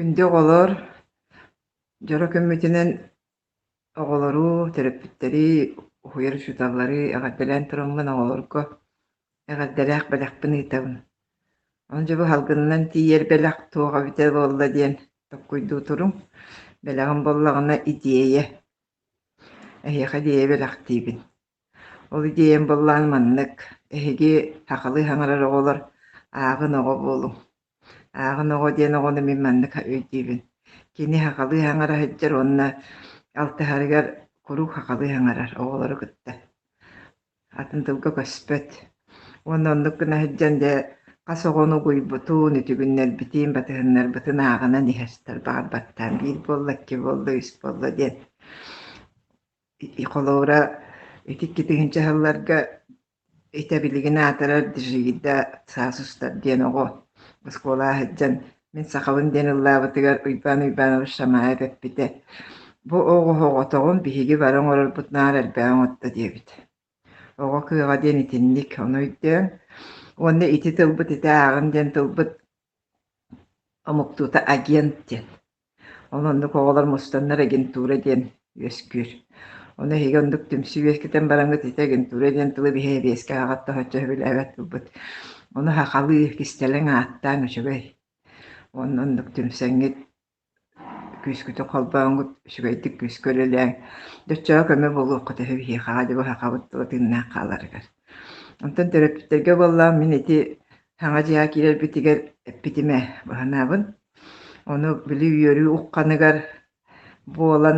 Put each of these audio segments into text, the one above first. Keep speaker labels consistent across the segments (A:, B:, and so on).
A: Күндү оҕолор, дьоро күммүтүнэн оҕолору, төрөппүттэри, уһуйар учууталлары эҕэрдэлээн тураммын оҕолорго эҕэрдэлээх бэлэхпин ыытабын. Ону дьэ бу салгынынан тиийэр бэлэх туох эбитэ буолла диэн толкуйдуу туруҥ. Бэлэҕим буоллаҕына идиэйэ. Эһиэхэ идиэйэ бэлэхтиибин. Ол идиэйэм буоллаҕына маннык: эһиги сахалыы саҥарар оҕолор ааҕын оҕо буолуҥ. Ааҕын оҕо диэн оҕону мин маннык өйдүүбүн. Кини сахалыы саҥара сылдьар уонна алтыһарыгар куруук сахалыы саҥарар оҕолору кытта. Атын тылга көспөт. Уонна оннук гына сылдьан дьэ хас оҕону угуйбутун, үтүгүннэрбитин, батыһыннарбытын ааҕынан иһэр тарбаҕар баттаан биир буолла, икки буолла, үс буолла диэн. Холобура, ити 2000 сылларга итэ билигин аатырар Джигида саас устар диэн оҕо оскуолаҕа сылдьан «Мин сахабын» диэн ыллаабытыгар Уйбаан Уйбаанович Шамаев эппитэ: «Бу оҕо оҕотоҕун биһиги бары оҥорорбут наар элбэҕи оҥотто» диэбит. Оҕо кыаҕа диэн итинник, ону өйдөөн уонна ити тылбыт ити ааҕын диэн тылбыт омуктуута агент диэн. Ол оннук оҕолор мустаннар агентура диэн үөскүүр. Ону эһиги оннук түмсүү үөскэтэн бараҥҥыт ити агентура диэн тылы биһи эбиэскэ аҕат тоһоччу сөбүлээбэт тылбыт. Ону сахалыы кистэлэҥ ааттаан үчүгэй. Уонна оннук түмсэҥҥит күүскүтүн холбооҥҥут үчүгэйдик күүскэ үлэлээҥ. Дьоччоҕо көмө буолуоххут үһү биһиэхэҕэ дьэ бу сахабыт тыла тыыннаах хааларыгар. Онтон төрөппүттэргэ буоллаҕым мин ити саҥа дьиэҕэ киирэрбитигэр эппитим ээ быһанаабын. Ону били үөрүү ухханыгар буолан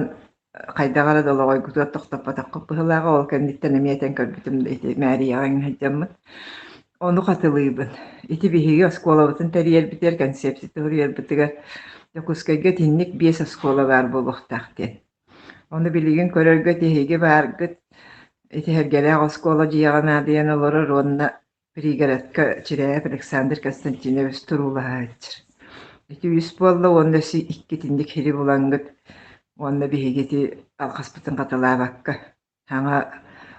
A: хайдах эрэ долоҕойгутугар тохтоппотоххут быһыылааҕа, ол кэнниттэн эмиэ этэн көрбүтүм да ити мээрийэҕэ иҥнэ сылдьаммыт. Ону хатылыыбын. Ити биһиги оскуолабытын тэрийэрбитигэр, концепция суруйарбытыгар Дьокуускайга итинник биэс оскуола баар буолуохтаах диэн. Ону билигин көрөргө тиһиги бааргыт, ити Сэргэлээх оскуола дьиэҕэ наадыйан олорор уонна Пригородка Чиряев Александр Константинович туруулаһааччы. Ити үс буолла уонна өссө икки итинник сири булаҥҥыт уонна биһиги ити алҕаспытын хатылаабакка саҥа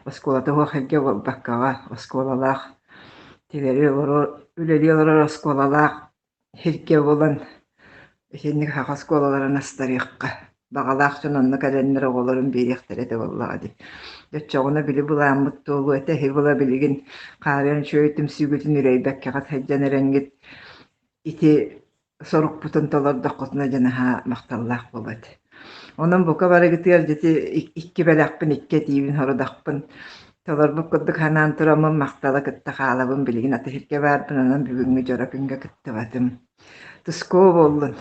A: оскуолата суох сиргэ буолбаккаҕа оскуолалаах тилэри олорор үлэлии олорор оскуолалаах Сиргэ булан итинник саха оскуолаларын астарыахха, баҕалаах дьон онно кэлэннэр оҕолорун биэриэхтэрэ этэ буоллаҕа дии. Оччоҕуна били былааммыт туолуо этэ, эһи була билигин хаарыан үчүгэй түмсүүгүтүн үрэйбэккэҕит сылдьан эрэҥҥит ити сорукпутун толордоххутуна дьэ наһаа махталлаах буолуо этэ. Онон бука барыгытыгар дьити икки бэлэхпин, икки этиибин сорудахпын толорбут курдук санаан тураммын махтала кытта хаалабын, билигин аты сиргэ баарбын, онон бүгүҥҥү дьоро күҥҥэ кыттыбатым. Тускуо буоллун.